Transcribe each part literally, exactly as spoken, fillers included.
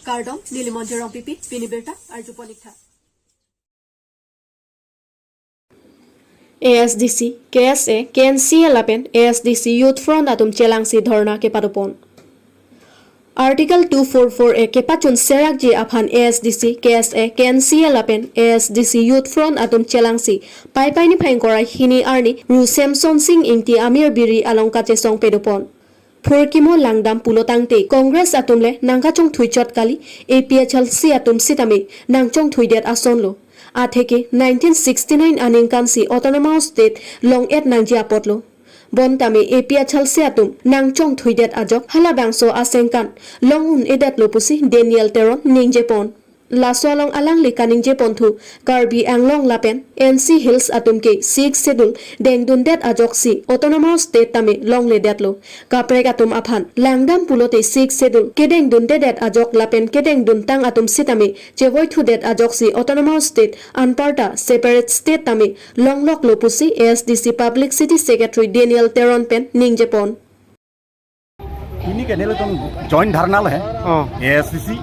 Kardom, neli Monjir Rongpipi, pini birta arjupon ik tha. A S D C, K S A, K N C A lapen A S D C Youth Front atum chelangsi dhorna kepadopon. Article two four four A kepachun serakji aphan A S D C, K S A, K N C A lapen A S D C Youth Front atum chelangsi Paipai niphai ingkoi ra hini arni Ru Semson Sing Ingti Amir Biri along kachesong pedopon. Phurkimo langdam pulo tangte Congress atum le nangkachongthui chot kali, A P H L C atum sitame nangchongthuidet asonlo. Atheke nineteen sixty-nine aningkansi Autonomous State long-et nangji apotlo. Bontame A P H L C atum nangchongthuidet ajok halabangso asengkan long-un-edetlo pusi Daniel Teron ningjepon. Laso along alangli kaningjeponthu Karbi Anglong lapen N C Hills atum ke Sixth Schedule dengdundet ajoksi Autonomous State tame longledetlo. Kaprek atum aphan langdam pulote Sixth Schedule kedengdundedet ajok lapen kedengduntang atum sitame chevoithudet ajoksi Autonomous State anparta Separate State tame longloklo pusi A S D C Publicity Secretary Daniel Teron pen ningjepon. Pini ke nelitum joint dharna lo he. Oh. A S D C,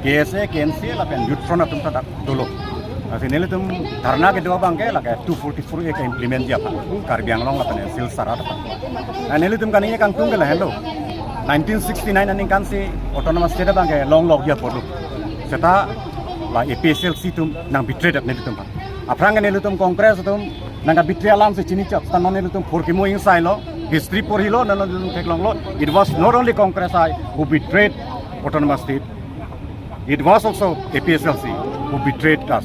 K S A, K N C A lapen Youth Front atum ta dak dolo. Lasi nelitum dharna kedo abang ke lake two forty-four A ke implement ji aphan Karbi Anglong lapen N C Hills arat aphan. Nah, nelitum kaningje kangtung ke lahenlo. Nineteen sixty-nine aningkansi Autonomous State abang ke longlokji apotlo. Seta la A P H L C atum nang betray det nelitum aphan. Aphrang ke nelitum Congress atum nangkabetray alamsi chini chak, seta non nelitum phurkimo ingsailo, history porhilo, non nelitum theklonglo. It was not only Congress I who betrayed Autonomous State, it was also A P H L C who betrayed us.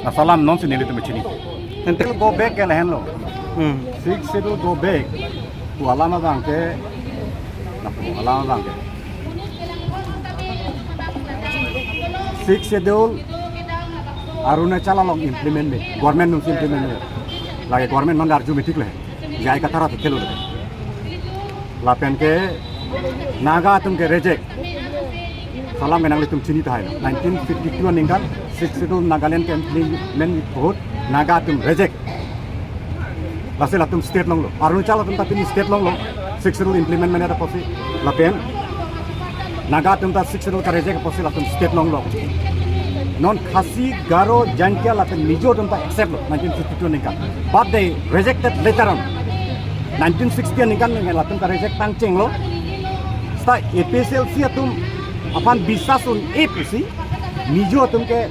Laso alam nonsi nelitum chini. Ante go back ke lahenlo. Hmm. Sixth Schedule go back to alam abang ke, lapu alam abang ke. Sixth Schedule Arunachal along implement me, government nungsi implement me. Lake government non arju metik le, jai katara tu kelo le. Lapen ke Naga atum ke reject. Laso alam ke nanglitum chini tahai. Nineteen fifty-two aningkan Sixth Schedule Nagaland ke implement ahut Naga atum reject. Lasi latum state longlo. Arunachal atum ta pini state longlo. Sixth Schedule implement mene apotsi lapen Naga atum ta Sixth Schedule kareject apotsi latum state longlo. Non Khasi, Garo, Jaintia lapen Mizo atum ta accept lo nineteen fifty-two aningkan. But they rejected later on. Nineteen sixty aningkan nang latum kareject tangchenglo. Seta A P H L C atum aphan biswas un-e pusi Mizo atum ke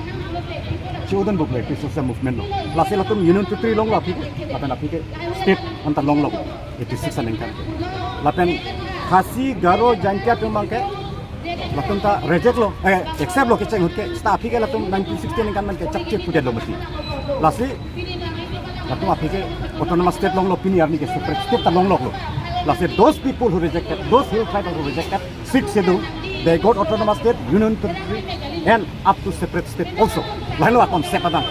chodon buk le A P H L C movement lo. Lasi latum Union Territory longlo aphi ke, lapen aphi ke state anta longlo eighty-six aningkan ke. Lapen Khasi, Garo, Jaintia atum abang ke latum ta reject lo, eh, accept lo kecheng ahut ke, seta aphi ke latum nineteen sixty aningkan abang ke chapche pudetlo mati. Lasi latum aphi ke Autonomous State longlo, pini arni ke Separate State ta longloklo. Lasi those people who rejected, those hill tribal who rejected Sixth Schedule, they got Autonomous State, Union Territory, and up to Separate State also. Lahenlo a-concept abang.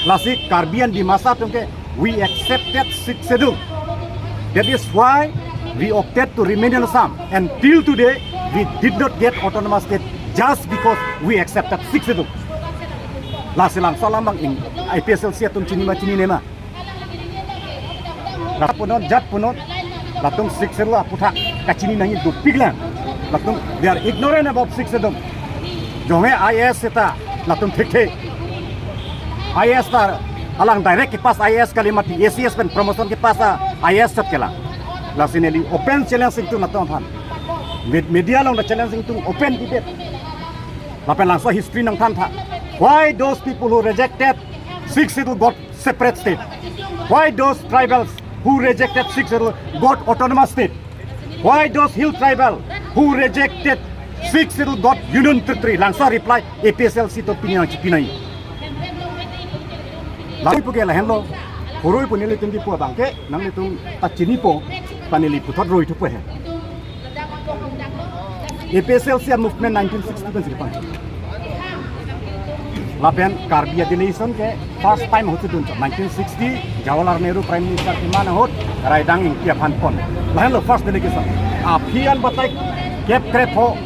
Lasi Karbi and Dimasa atum ke, we accepted Sixth Schedule. That is why we opted to remain in Assam. And till today, we did not get Autonomous State just because we accepted Sixth Schedule. Lasi laso alam abang in A P H L C atum chini ma chinine ma. Rat punon, jat punon, latum Sixth Schedule aputhak kachini nangji dopiklang. Latum, they are ignorant about Sixth Schedule. Jonghe I A S seta latum thekthe. I A S ta alang direct kepass I A S kali mati, A C S pen promotion kepass a I A S chot kelang. Lasi neli open challenge ingtung latum aphan. Med-, media along ta challenge ingtung, open debate. Lapen laso history nangthan tha. Why those people who rejected Sixth Schedule got Separate State? Why those tribals who rejected Sixth Schedule got Autonomous State? Why those hill tribal who rejected Sixth Schedule got Union Territory? Laso reply A P H L C atum pini nangchipi nangji. Lalu puke lahenlo, horoi pu nelitum kipu abang ke, nanglitum ta chinipo, ta neli puthot roi thupo he. A P H L C a-movement nineteen sixty pensi kepang. Lapen Karbi a-delegation ke first time ahutsi dun. Nineteen sixty, Jawaharlal Nehru Prime Minister keman ahut, Raidang Ingti aphan pon. Lahenlo first delegation. Aphi an batai kep krep ho,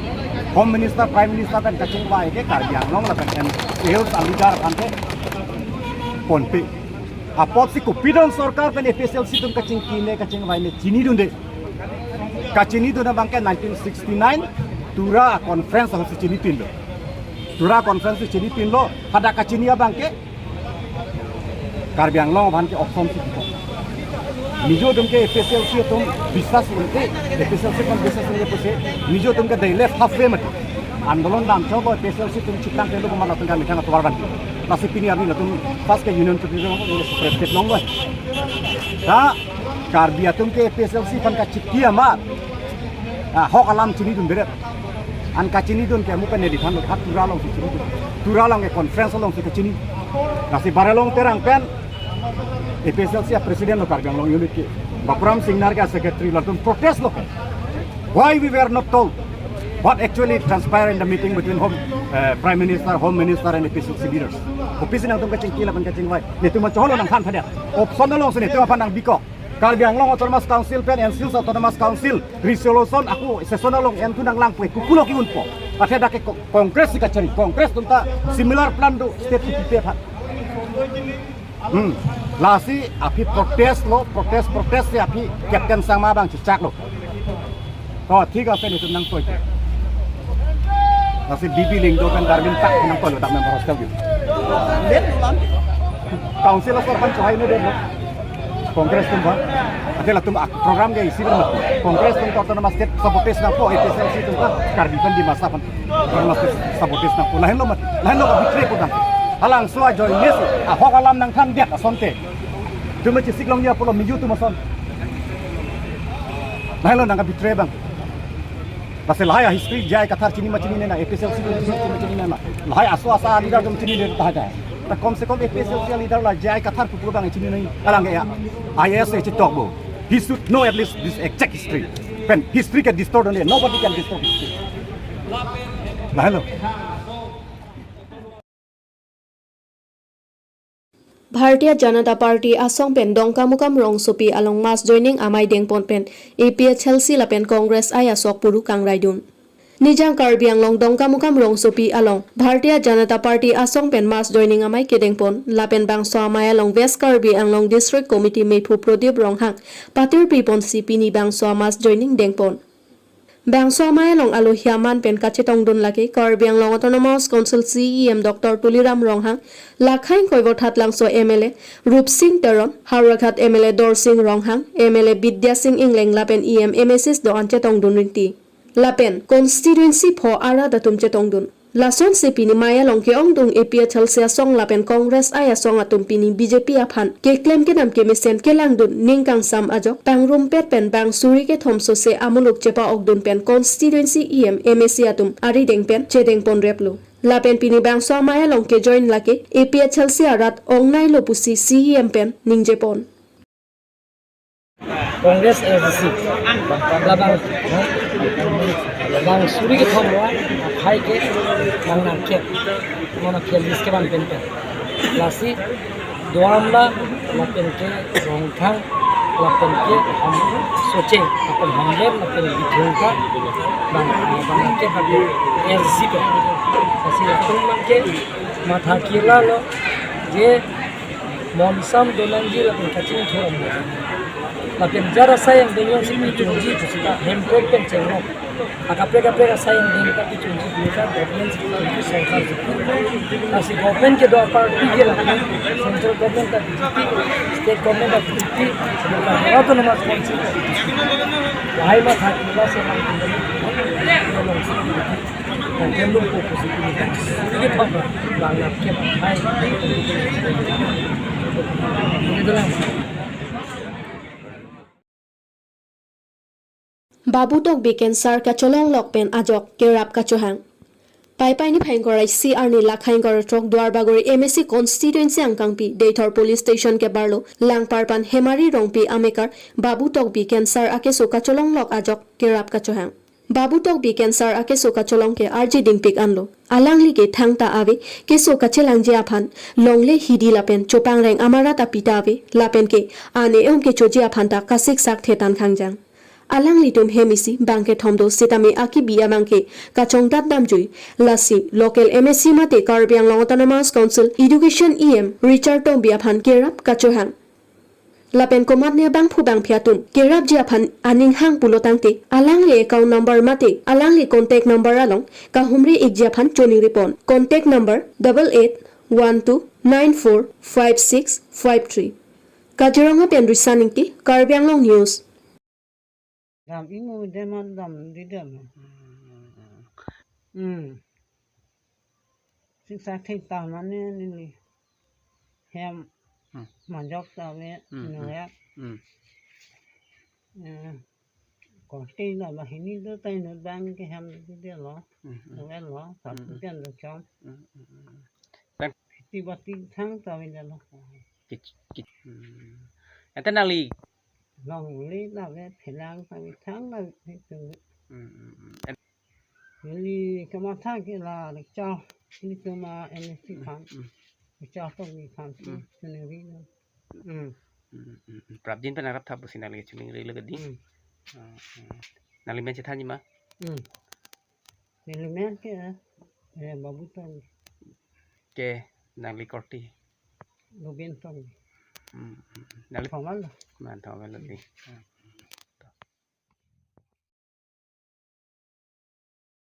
Home Minister, Prime Minister pen kachingvai ke Karbi Anglong lapen N C Hills a-leader aphan ke ponpe. Apotsi kopidon sorkar pen A P H L C atum kachingki ne kachingvai ne chinidunde. Kachinidun abang ke nineteen sixty-nine Tura conference ahutsi chinipinlo. Tura conference chinipinlo, hadak kachini abang ke Karbi Anglong aphan ke option si dito. Nijo atum ke A P H L C atum biswas unte, A P H L C aphan biswas unte pusi, nijo atum ke they left halfway mati. Andolon damchotlo, A P H L C atum chitang telo, komat atum kami thang atuar ban. Lasi pini arni latum first ke Union Secretary along, ini separate state along lo. Ta Karbi atum ke A P H L C aphan kachiki amat, ah, ahok alam chinidun beret. An kachinidun ke amu pen neliphan lo, ha Tura along si chinidun. Tura along ke conference along si kachini. Lasi Barelong Terang pen A P H L C a president lo Karbi Anglong unit ke, Bapuram Singnar ke secretary, latum protest lo. Why we were not told what actually transpired in the meeting between Home, uh, Prime Minister, Home Minister and A P H L C leaders? Kopisi nangtum kachingki lapen kachingvai? Netum ma cholo nangthan thadet. Option along si netum aphan nangbikok. Karbi Anglong Autonomous Council pen N C Hills Autonomous Council resolution ako session along entu nanglang pu ke kopulo ke-unpo. Athe dak ke Co-, Congress si kachari. Congress atum ta similar plan do state kipi aphan. Hmm. Lasi aphi protest lo, protest, protest si aphi Captain Sangma abang chechak lo. To, thik ase, netum nangtoi. Lasi B B Lyngdoh pen Darwin tak nangtoi lo, dak member hostel gitu. Council asor aphan chohai ne det lo. Congress atum aphan. Athe latum ak program ke isi ber mati. Congress atum autonomous state sabotage nangpo, A P H L C atum aphan, Karbi aphan, Dimasa aphan autonomous state sabotage nangpo. Lahenlo mati. Lahenlo ka betray pu abang. Halabangso ajoine si ahok alam nangthan det asonte. Itum chesik longji apotlo, nijo atum ason. Lahenlo nang ka betray abang. Lasi lahai a history J I Kathar chini ma chinine nang, A P H L C chini ma chinine nang. Lahai aso asa leader atum chinine tahai tahai. Ta kom se kom A P H L C leader la J I Kathar pupu abang chini nang, alang ke ya I A S chetok bo. He should know at least this exact history. Pen history ke distort un-e, nobody can distort history. Lahenlo. Bharatiya Janata Party asong pen Dongkamukam rongsopi along mass joining amei dengpon pen A P H L C lapen Congress I asok puru kangraidun. Nijang Karbi Anglong Dongkamukam rongsopi along Bharatiya Janata Party asong pen mass joining amei kedengpon lapen bangso amei along West Karbi Anglong District Committee mephu Prodip Ronghang patirpiponsi pini bangso mass joining dengpon. Bangso amei along alohi aman pen kachetongdun lake Karbi Anglong Autonomous Council C E M Doctor Tuliram Ronghang, Lakhaing Koivorthat Langso M L A Rupsing Teron, Howraghat M L A Dorsing Ronghang, M L A Bidya Sing Engleng lapen E M, M A Cs do-an chetongdun rinti. Lapen constituency pho arat atum chetongdun. Lasonsi pini amei along ke-ongdung A P H L C asong lapen Congress I asong atum pini B J P aphan keklem kedam kemesen kelangdun ning kangsam ajok pangrumpet pen bang suri kethom sose amuluk chepa-okdun pen constituency E M, M A C atum arideng pen chedengponreplo. Lapen pini bangso amei along kejoin lake A P H L C arat ongnailo pusi C E M pen ningjepon. Congress A D C labang, labang suri kethom ra aphai ke bang nangkep, non akhel list ke bang pen pen. Lasi do-an la lapen ke Rongthang, lapen ke Ham Socheng, lapen Hamlet, lapen Bithung ta bang, bang nangkep bang A D C pen. Lasi latum abang ke matha kila lo je monsam donangji lapen kachingthur amlo. Lapen jara asai angdeng jongsi pichungji pusita Hemprek pen chenglok. Akaprek kaprek asai angdeng ta pichungji, bihar government si pichungji, sorkar si pichungji. Lasi government kedo aparty ke lapen central government ta B J P, state government ta B J P, autonomous council ta B J P. Lahai matha kila si Babu Tokbi cancer kacholonglok pen ajok kerap kachohang. Paipai niphai ingkoi ra isi arni Lakhaing ingkoi ra throk Duarbagori M A C constituency angkangpi Deithor police station kebarlo Langparpan Hemari Rongpi amekar Babu Tokbi cancer akeso kacholonglok ajok kerap kachohang. Babu Tokbi cancer akeso kacholong ke arji dingpik anlo. Alangli ke thangta ave, keso kachelangji aphan longle hidi lapen chopangreng amarat api ta ave, lapen ke an e-ong kechoji aphan ta kasiksak thetan khangjang. Alanglitum hem isi bang kethom do sitame akibi abang ke kachongdat damjui, lasi local M A C mate Karbi Anglong Autonomous Council Education E M Richard Tokbi aphan kerap kachohang. Lapen komatne bangphu bangphi atum kerapji aphan aning hang pulo tangte, alangli account number mate alangli contact number along kahumri ikji aphan choningri pon. Contact number double eight one two nine four five six five three. Kaziranga pen Risa Ingti, Karbi Anglong News. Dam imu deman dam di dam. Hmm. Singsa thek ta mane neli hem Hmm. Manjok ta ave Hmm, hmm. Nungyak. Hmm. Eh, Korte la banghini do ta inut bang ke hem di de lo. Hmm, hmm. Nungyak lo, Hmm, satu hmm. Jan lo chom. Hmm, hmm, hmm. Tang- Ti bati thang ta ave de lo. Kich-, kich-, hmm. Ante nangli? Longle ta ave, phelang ta ave, thang ta ave, itu. Hmm, hmm, hmm. Neli kamatha ke la lecture, neli cuma M S C Hmm, aphan, hmm. Lecture tong ni aphan si, Hmm. Choningri lo. Hmm. Hmm, hmm, hmm. Prapjin pen arap thap pusi nangli choningri lo ke di. Hmm. Ah, hmm. Nangli men chethanji ma? Hmm. Neli men ke, eh, Babu Tong. Ke, nangli korte? Ruben Tong. Hmm, hmm, hmm. Nangli Thomal lo. Man Thomal lo di. Hmm.